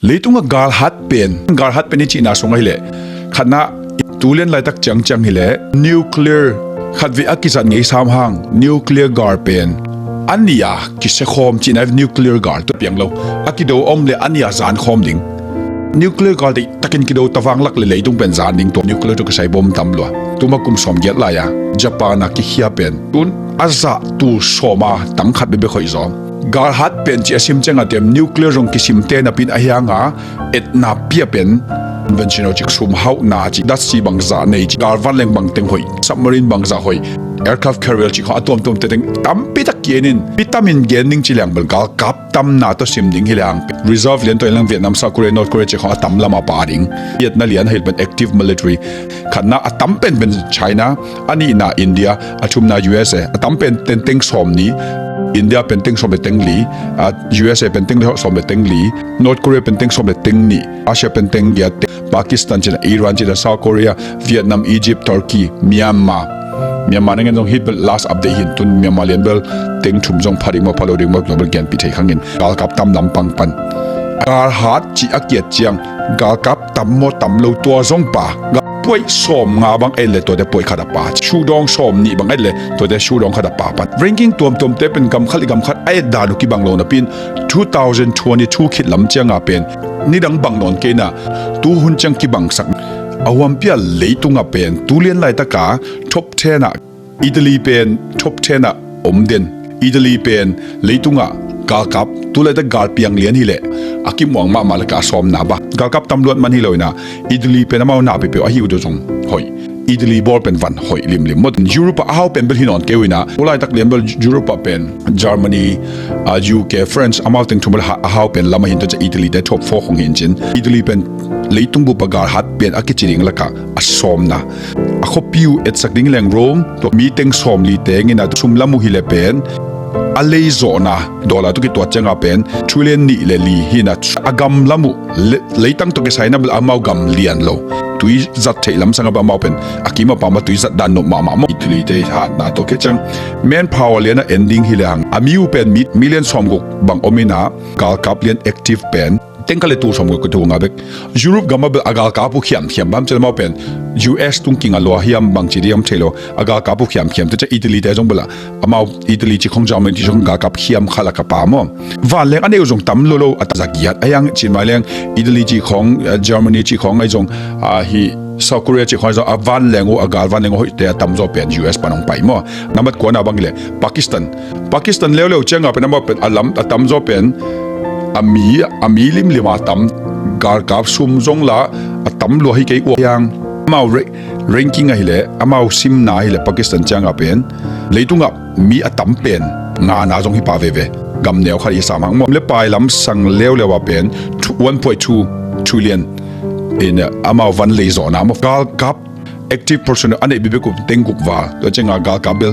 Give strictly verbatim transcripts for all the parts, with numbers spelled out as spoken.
Leitungah galhat pen, galhat pen i cihna sung ahileh, khatna, tu lian laitak ciangciang hileh nuclear khatvei a kizat ngei sam hang nuclear gal pen a nih a kisia khawm cihna, nuclear gal tua piang lo, a kido om le a nih a zan khawm ding. Nuclear gal deih takin kido tavang lak le leitung pen zan ding, tua nuclear tawh kisai bom tam lua. Tuma kum sawm giat lai-a Japan a kikhia pen tun a zah tul sawm a tang khat bekbek hoih zaw. Galhat pen ci a sim ciang a tem nuclear zong kisimte napi in a hiang a etna pia pen conventional cik sum hauhna cik datsi bangzah nei cik, gal vanleng bangteng hoih, submarine bangzah hoih, aircraft carrier cik khong a tuamtuamte teng tampi tak ki-en in, mi tam in gen ding ci leng bel galkap tamna tawh sim ding hi leng, reserve lian tawh in leng Vietnam, South Korea, North Korea cik khong a tam lam a pha ding. Vietnam lian a hilh pen active military khatna, a tam penpen China, a nihna India, a thumna U S A, a tam pen teng teng sawm nih, India pen teng sawm le teng li, a U S A pen teng le sawm le teng li, North Korea pen teng sawm le teng nih, Russia pen teng giat, Pakistan cih leh, Iran cih leh, South Korea, Vietnam, Egypt, Turkey, Myanmar. Myanmar na ngen zong hih bel last update hi in, tun Myanmar lian bel teng thum zong pha ding maw, pha lo ding maw, bel genpih thei khang in, galkap tam lampang pan. Galhat cih a kiat ciang galkap tam maw tam lo tua zong pha. Gal puai sawm nga bang et le tuate puai khat a pha. Sudawng sawm nih bang et le tuate sudawng khat a pha pan. Ranking tuamtuamte pen gam khat le gam khat a et dan uh kibang lo napi in, two thousand twenty-two khit lam ciang a pen nidang bang nawn kei na, tu hun ciang kibangsak. A huampi a leitung a pen tu lian laitak a top ten a Italy pen top ten a om den. Italy pen leitung a galkap tu laitak gal piang lian hileh a kimuang mahmah lak a sawmna bang. Galkap tam luat man hi lo in a, Italy pen amau na peuhpeuh a hi uh tawh zong hoih. Italy bawl pen van hoih limlim maw. Europe a hau pen bel hi nawn kei uh in a, tu laitak lian bel Europe a pen Germany, a, U K, France, amau teng thum bel a hau pen lam a hi in, tua ciang Italy te top four khong hi in cin. Italy pen leitung bup a galhat pen a kici ding lak a a sawmna. A khuapi uh etsak ding leng Rome, tua mi teng sawmli teng in a, sum lam uh hileh pen a lei zawhna dollar tawh kituat ciang a pen trillion nih le li hi in a, a gam lam uh le-, leitang tawh kisai na bel amau gam lian lo. Tui zat theih lam sang a bel amau pen a kim a pam a tui zat dan nop mahmah maw. Italy te hatna tawh kiciang manpower lian a en ding hi leng, a mi uh pen mi million sawmguk bang om in a, galkap lian active pen teng khat le tul sawmguk kituak nga bek. Europe gam a bel a galkap uh khiamkhiam bang ci leh amau pen U S tung kinga lua hiam bang ci diam thei lo. A galkap uh khiamkhiam, tua ciang Italy te zong bel a, amau Italy cik khong, Germany cik khong galkap khiam khat lak a pha maw. Vanleng a nei uh zong tam lo lo, a ta za giat a hiang cin mai leng Italy cik khong, eh, Germany cik khong ahi zong, ah, hi South Korea cik khong ahi zong, a vanleng uh, a gal vanleng uh hoihte a tamzaw pen U S pan hong pai maw. Nambat kuana bang hileh Pakistan. Pakistan leuleu ciang a pen amau pen a lam a tamzaw pen a mi, a mi limlim a tam, galkap sum zong la a tam lua hi kei uh hiang. Amau re-, ranking ahileh, amau simna ahileh Pakistan ciang a pen leitung a mi a tam pen ngana zong hi pah veve. Gam neu khat i sam hang maw. Le pai lam sang leuleu a pen one point two trillion in, eh, amau van lei zawhna maw. Galkap active personnel a neih bekbek uh teng guk val. Tua ciang a galkap bel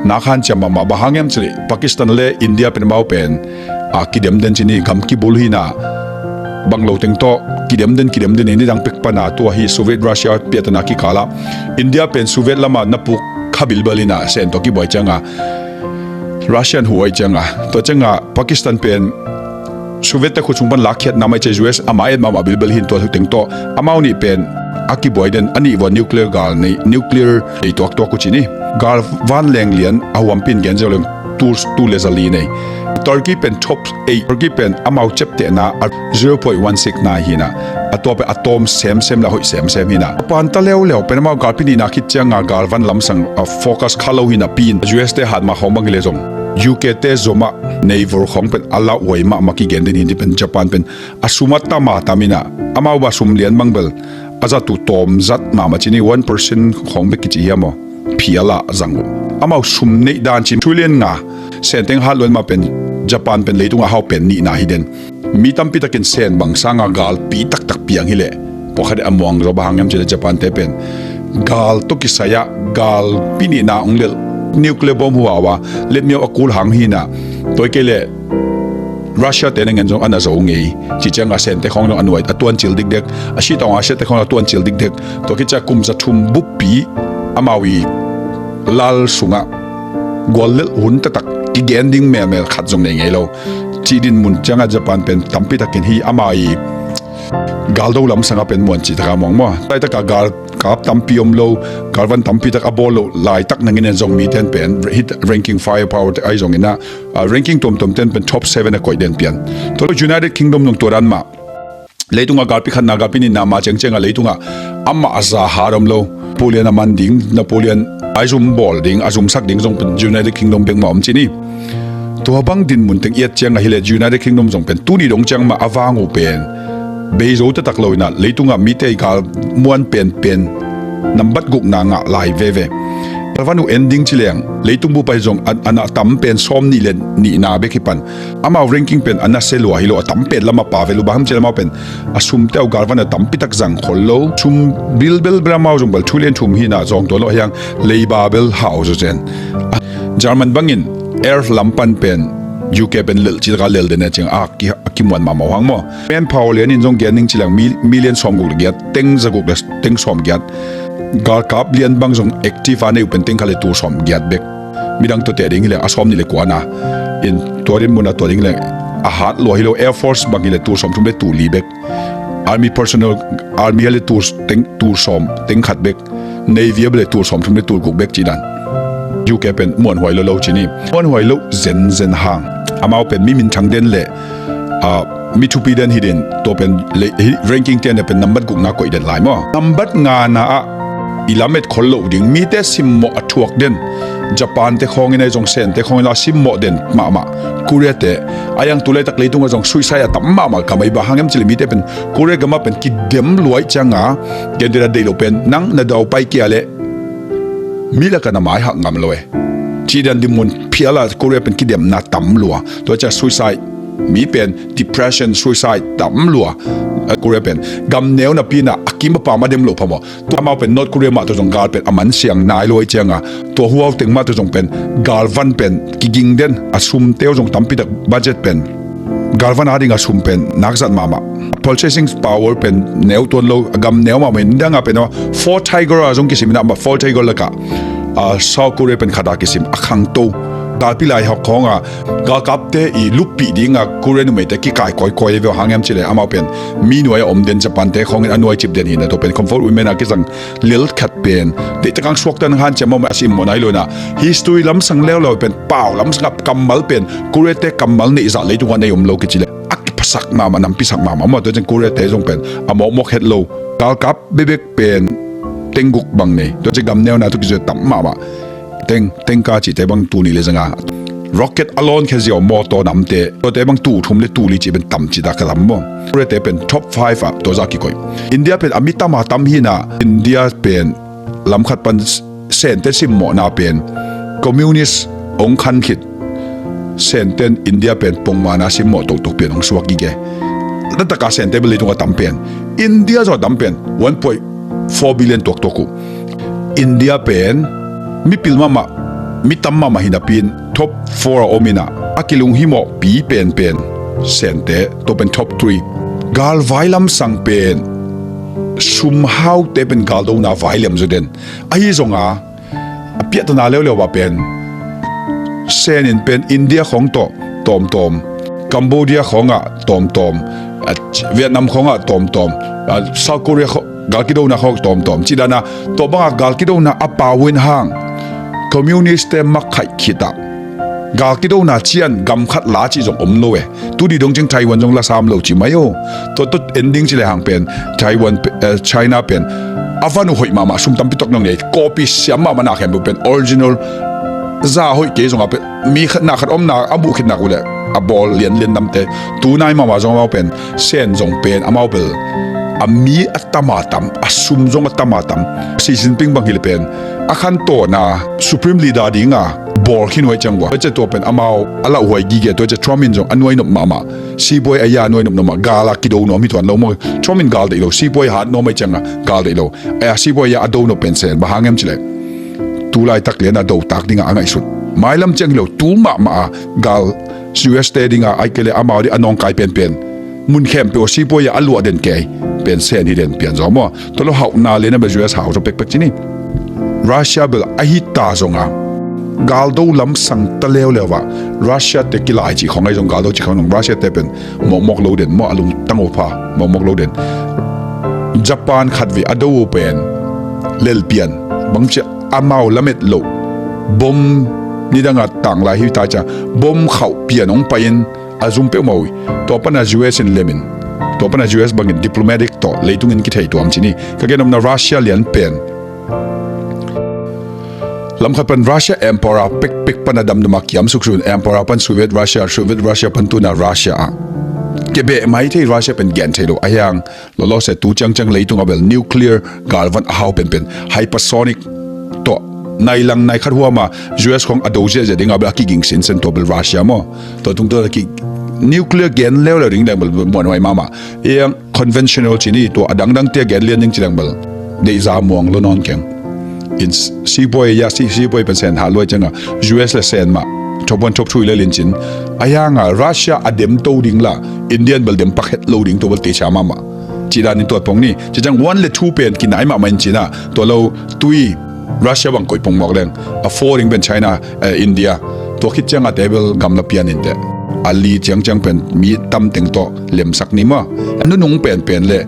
nak hanciam mahmah, bang hang hiam cih leh Pakistan le India pen amau pen a kidem den ci ni, gam kibul hi in a, bang lo teng tawh kidem den, kidem den hi. Nidang pek pan a tua hi Soviet Russia piahtana kikal a India pen Soviet lam a na puk kha bilbel in a, Sen tawh kibuai ciang a Russian huh ahih ciang a, tua ciang a Pakistan pen Soviet te khut sung pan lakkhiatna mah ci a, U S a mah et mahmah bilbel hi in, tua teng tawh amau nih pen a kibuai den, a nih vua nuclear gal nei, nuclear nei tuaktuak uh ci ni. Gal vanleng lian a huampi in gen ziau leng tul, tul le za li nei. Turkey pen top eight. Turkey pen amau ciaptehna a zero point one six na hi in a, a tua pen a tawm semsem le a hoih semsem hi in a. Japan ta leuleu pen amau galpi nihna khit ciang a gal van lam sang a focus kha lo hi napi in, U S te hat mah khawng bang hileh zong U K te zom a, neivor khawng pen a lauhuai mahmah kigen den hi in, tua pen Japan pen a sum a tam a tam in a, amau bang sum lian bang bel a zat uh tawm zat mahmah ci ni, one percent khawng bek kici hiam aw, phial a zang uh. Amau sum neih dan ci trillion nga, Sen teng hat luat mah pen Japan pen leitung a hau pen nihna hi den. Mi tampi takin Sen bang sang a galpi taktak piang hileh pawlkhat a muang zaw, bang hang hiam cih leh Japan te pen gal tawh kisai a galpi nihna hong lel, nuclear bomb huhau a letmiau a kul hang hi in a, tua kei leh Russia te na ngen zong a na zo ngei. Ci ciang a Sen te khawng zong a nuai a tuancil dikdek, a sitawng a Russia te khawng a tuancil dikdek. Tua khit ciang kum za thum buppi amau i lal sung a guallelh hun taktak kigen ding melmel khat zong nei ngei lo. cih dinmun ciangah Japan pen tampi takin hi ama i galdo lam sangah pen muan cih taka muang maw. Laitaka galkap tampi om lo, galvan tampi tak a bawl loh laitak nangin en zong miten pen hih ranking, firepower te ahi zongin ah, ah, ranking tuamtuam ten pen top seven a koih den pian. Tua lo United Kingdom nung tua dan mah. Leitungah galpi khatna, galpi nihna ma ciangciangah leitungah amah a za hat om lo. Napoleon a man ding, Napoleon a zum bawl ding, a zumsak ding zong United Kingdom bek mah om ci ni. Tua bang dinmun teng i et ciangah hileh United Kingdom zong pen tuni dong ciang mah a vang uh pen bei zo taktak lo inah leitungah mite i gal muan penpen nambat gukna ngah lai veve. Galvan uh en ding ci leng leitung bup ahi zong a, a na tam pen sawm nih le nihna bek hi pan. Amau ranking pen a nasia lua hi lo, a tam pen lam a pa ve lo, bang hiam cih leh amau pen a sumte uh galvan a tampi tak zang khol lo. Sum bilbel bel amau zong bel thu lian thum hi na zong tua lo hiang leiba bel hau zo zen. German bangin Elf lam pan pen U K pen lel cil ka lel den a ciang a ki, a kimuan mahmah uh hang maw. Manpower lianin zong gen ning ci leng mi, million sawm guk le giat, teng za guk le teng sawm giat. Galkap lian bang zong active a nei uh pen teng khat le tul sawm giat bek. Midang tawh teh ding hileh a sawm nih le kuana in tua dinmun a tua ding hileh a hat lua hi lo. Air Force bang hileh tul sawm thum le tul li bek. Army personnel, army hileh tul teng, tul sawm teng khat bek. Navy hileh tul sawm thum le tul guk bek ci dan. U K pen muanhuai lo lo ci ni. Muanhuai lo zenzen hang amau pen mi minthang den le, ah, mi thupi den hi den, tua pen le, hi, ranking ten pen nambat gukna koih den lai maw. Nambat ngana ah i lamet khol loh ding, mite simmawh a thuak den, Japan te khawngin ahi zong Sen te khawngin la simmawh den mahmah. Korea te a iang tu laitak leitungah zong suicide a tam mahmah ka mai ba hang em cih leh mite pen Korea gamah pen kidem luai cianga, gentena deih lo pen nang na dau pai kia leh mi lakah na mai hak ngam lo e. Cih dan dinmun phial a Korea pen kidemna tam lua. Tua ciah suicide, mi pen depression, suicide tam lua. A Korea pen gam neu napi na a kim a pam a dem lo phamawh. Tua amau pen North Korea mah tua zong gal pen a man siang nai lua i cianga tua huau teng mah tua zong pen galvan pen kiging den, a sumte uh zong tampi tak budget pen galvan a ding a sum pen nakzat mahmah. Purchasing power pen neu tuan lo, a gam neu mahmah in dang a pen a Four Tiger a zong kisim in a, Four Tiger lakah, ah, South Korea pen khat a kisim a khangto. Galpi lai hawk khawng a galkapte i luppih ding a Korea numeite kikai kawikawi ve hang em cih leh amau pen mi nuai a om den, Japan te khawngin a nuai cip den hi na, tua pen comfort women a kizang lel khat pen deihtak ang suaktan hanciam mahmah a simmawh nai lo na. History lamsang leuleu pen pau lamsang a kammal pen Korea te kammal neihzah leitungah nei om lo kici leh a kiphasak mahmah, nampisak mahmah maw. Tua ciang Korea te zong pen a mawkmawk het lo. Galkap bekbek pen teng guk bang nei. Tua ciang gam neuna tu kizuia tam mahmah. Teng, teng ka cihte bang tul nih le zanga. Rocket a lawn khe ziau mawtaw namte, tuate bang tul thum le tul li cih pen tam cih dak ka lam maw. Korea te pen top five ah tua zah kikoih. India pen a mi tam a tam hi na, India pen lam khat pan Sente simmawhna pen communist hong khan khit. Senten India pen pongmana simmawh toktok pian hong suak gige. Lataka Sente bel leitung a tam pen, India zong a tam pen one point four billion tuaktuak uh. India pen mipil mahmah, mi tam mahmah hi napi in top four a om in a, a kilunghimawhpi penpen Sente, tua pen top three. Galvai lamsang pen sumhaute pen galdona vai liam zaw den. Ahi zonga a piahtana leuleu ah pen Sen in pen India khawng tawh tawmtawm, Cambodia khawngah tawmtawm, a, Vietnam khawngah tawmtawm, a, South Korea khaw, galkidona khawng tawmtawm. Cih dana tua banga galkidona a pau in hang communist te makhaih khitah galkidona cian gam khat la cih zong om lo e. Tudi dong ciang Taiwan zong la sam lo ci mai o. Tua tua ending ci le hang pen Taiwan pe-, eh, China pen a van uh hoih mahmah, sum tampi tok nong nei, copy siam mahmah na khempeuh pen original za hoih kei zongah pen mi khat na khat omna a buh khit nak uh leh a bawl lianlian namte. Tunai mahmah zong amau pen Sen zong pen amau bel a mi a tam a tam, a sum zong a tam a tam. Xi Jinping bang hi le pen a khan tawna Supreme Leader dinga bawl khin huai ciang ua. Tua ciah tua pen amau a lauhuai gige, tua ciah Trump in zong a nuai nop mahmah. Sipuai a ia a nuai nop nop mah, gal a kido nuam hi tuan lo maw. Trump in gal deih lo, sipuai hat nuam ai cianga gal deih lo. Aia sipuai a ia a do nop pen Sen, bang hang em ci leh tu laitak lian a do tak dinga a ngaihsut. Mailam ciang hi lo, tu mahmah a gal U S te dinga ai kei le amau ding a nawngkai penpen mun khempeuh a sipuai a a luah den kei pen Sen hi den pian zaw maw. Tua lo hauhna lian a bel U S hau zaw pekpek ci ni. Russia bel ahi ta zonga Galdo lamsang ta leuleu ah Russia te kilai ci khong ahi zong, galdo ci khong zong Russia te pen mawkmawk lo den maw, a lungtang uh pha, mawkmawk lo den. Japan khat vei a do uh pen lelpian bang ci, amau lamet lo bom nidang a tanglai hi ta cia, bom khauh pian hong pai in a zum peuhmah uh hi. Tua pana U S in lemin, tua pana U S bangin diplomatic tawh leitungin kithei tuam ci ni. Ka gen omna Russia lian pen lamkhat pan Russia Emperor pekpek pana damdam a kiam suksun, Emperor pan Soviet Russia, Soviet Russia pan tuna Russia ah kebeh mai thei, Russia pen gen thei lo a hiang. Lawlawse tu ciangciang leitung a bel nuclear galvan a hau penpen, hypersonic tawh nai lang nai khat huama U S khong a do ziahziah ding a bel a kiging sinsen tua bel Russia maw. Tua tungtawn a ki nuclear gen leuleu ding dang bel muanhuai mahmah. Iang conventional ci ni, tua a dangdang tia gen lian ding ci dang bel deihza muang lo nawn keng. In sipuai ya, si sipuai pen sen ha luai cianga U S le sen mah thop huan thop thui le lincin a hianga Russia a dem to ding la Indian bel dem pak het lo ding tua bel teicia mahmah. Ci danin tuat pong ni, ci ciang one le two pen kinai mahmah in cina, tua lo tui Russia bang koih pong mawk leng a four ding pen China, eh, India, tua khit cianga table gamla pian in teh a li ciangciang pen mi tam teng tawh lemsak ni maw. A nunung penpen le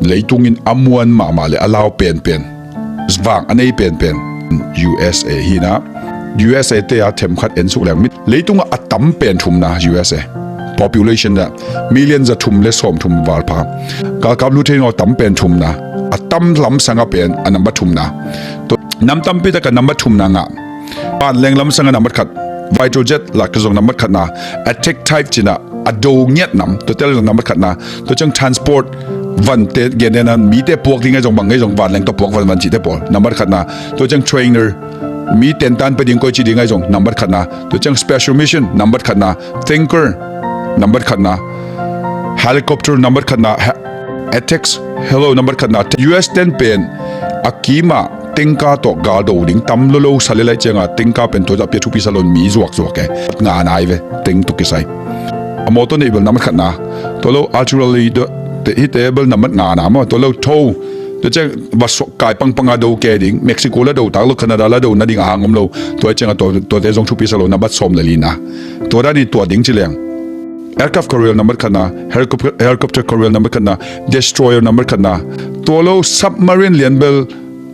leitungin a muan mahmah le a lau penpen vang a nei penpen U S A hina. U S A te a themkhat en suk leng mit leitungah a tam pen thumna U S A population ah million za thum le sawm thum val pha. Galkap lu thei naw tam pen thumna, a tam lamsanga pen a nambat thumna. Tua nam tampi taka nambat thumna ngah. Vanleng lamsanga nambat khat, fighter jet lak zong nambat khatna, attack type cina a do ngiat nam, tua tel zong nambat khatna. Tua ciang transport, vante gen dena mite puak ding ahi zong bang ahi zong vanleng tua puak van van cite pawl nambat khatna. Tua ciang trainer, mi tentan pe ding koi ci ding ahi zong nambat khatna. Tua ciang special mission nambat khatna, tanker nambat khatna, helicopter nambat khatna, attacks, hello nambat khatna. U S ten pen a kima tengka tawh galdo ding tam lolo sa le lai cianga tengka pen tua a pia thupi sa lon mi zuakzuak e. Nga nai ve teng tuk kisai. A mawtaw neih bel nambat khatna. Tua lo artillery hite bel nambat ngana maw. Tua lo tho, tua ciang va suak kai pangpanga do ke ding, Mexico la do tak lo, Canada la do nading a hang om lo. Tua cianga tuate zong thupi sa lo, nambat sawm le lina. Tua dani tua ding ci leng aircraft carrier nambat khatna, helicopter, helicopter carrier nambat khatna, destroyer nambat khatna. Tua lo submarine lian bel,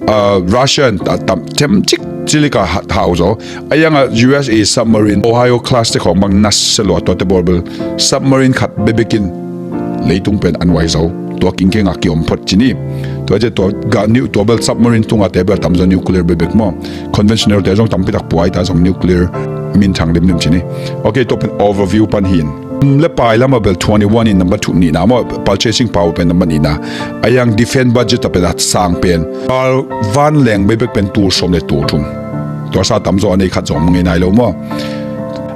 uh, Russian tam themcik cilika hau zo. A yanga U S A submarine Ohio class te khong bang nas se lua tuate bawl bel submarine khat bebekin leitung pen an wai zo. Tua kingkenga kiom phot cini. Tua ce tua ga niu tua bel submarine tunga te bel tam zo nuclear bebek maw. Conventional te zong tampi tak puai ta zong nuclear minthang limlim cini. Ok, tua pen overview pan hin. Tum le pai lama bel twenty-one in number two nihna maw, purchasing power pen number nihna. A yang defense budget a pen a sang pen. Pal van leng bebek pen tul sawm le tul thum. Tua sa tam zaw a nei khat zong mangei nai lo maw.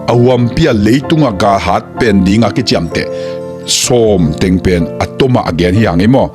A huampi a leitunga galhat pen dinga kiciamteh sawm teng pen a toma a gen hi hang i maw.